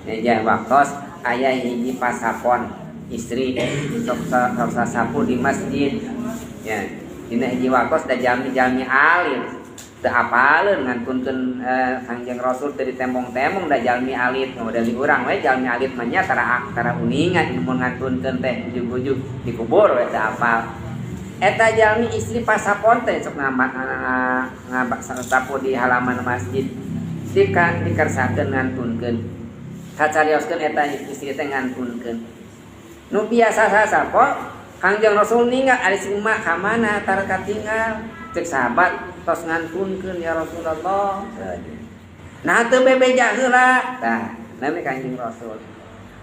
Ya, waktos aya hiji pasapon istri sok sok sasapu di masjid ya. Dina hiji waktos da jalmi-jalmi alit teu apaleun ngantunkeun Kangjeng Rasul teu ditembong-tembong, da jalmi alit model di urang we. Jalmi alit mah nya tara tara uningan mun ngantunkeun teh, ujug-ujug dikubur we teu apal. Eta jalmi istri pasapon teh sok ngabak sapu di halaman masjid, dika dikersakeun ngantunkeun. Kacarioskeun eta istri teh ngantunkeun nu biasa sasapo. Kangjeng Rasul ninggal, ari si emak ka mana tara katinggal? Cek sahabat, tos ngantunkeun, ya Rasulullah. Nah, teu bebeja heula. Tah, nami Kangjeng Rasul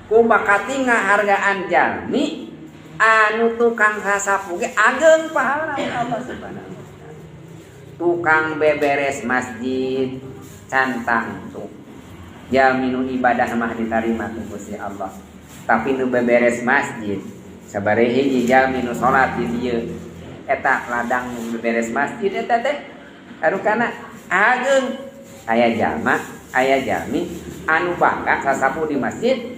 ku bakati ngahargaan jalmi anu tukang sasapu ge ageng pahala Allah Subhanahu wa taala. Tukang beberes masjid can tangtu jalmi nu ibadah mah ditarima ku Gusti Allah, tapi nu beberes masjid sabaraha hiji jalmi nu salat di dieu, eta ladang nu beberes masjid eta teh kana ageng. Aya jalma, aya jalmi anu bangga sasapu di masjid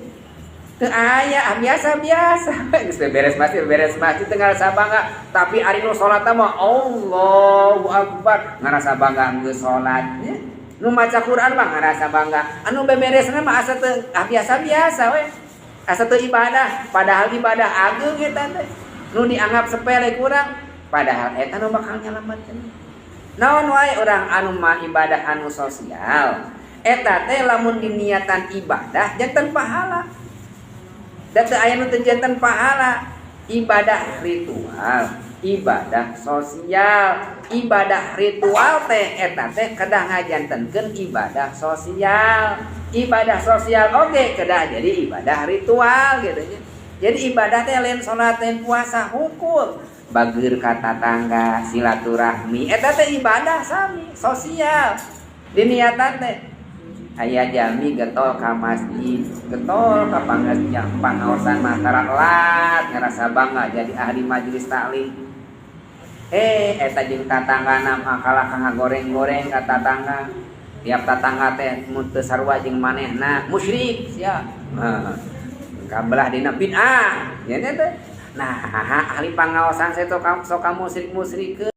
teu aya, ah, biasa-biasa geus beberes masjid, beberes masjid teu ngarasa bangga, tapi ari nu salat mah Allahu Akbar, ngarasa bangga geus salat nya. Nu maca Quran mah ngarasa bangga, anu beberesna mah asa teu, ah, biasa-biasa we, asa teu ibadah, padahal ibadah ageung eta teh. Nu dianggap sepele kurang, padahal eta nu bakal nyalametkeun. Naon wae urang anu mah ibadah anu sosial eta teh lamun diniatan ibadah janten pahala, da teu aya nu teu janten pahala. Ibadah ritual, ibadah sosial, ibadah ritual teh eta teh kedah ngajantenkeun ibadah sosial, ibadah sosial oge kedah jadi ibadah ritual gitu nya. Jadi ibadah teh lain salat, lain puasa hungkul, bageur ka tatangga, silaturahmi, eta teh ibadah sami sosial diniatan teh. Aya jalmi getol ka masjid, getol ka pangaosan mah tara telat, ngerasa bangga jadi ahli majelis taklim. Eh, eta jeung tatanggana mah kalah ka ngagoreng-goreng ka tatangga. Tiap tatangga teh mun teu sarua jeung manehna musyrik sia. Kabelah dina bid'ah ya teh. Nah, ahli pangaosan saya sok sok musyrik-musyrikeun.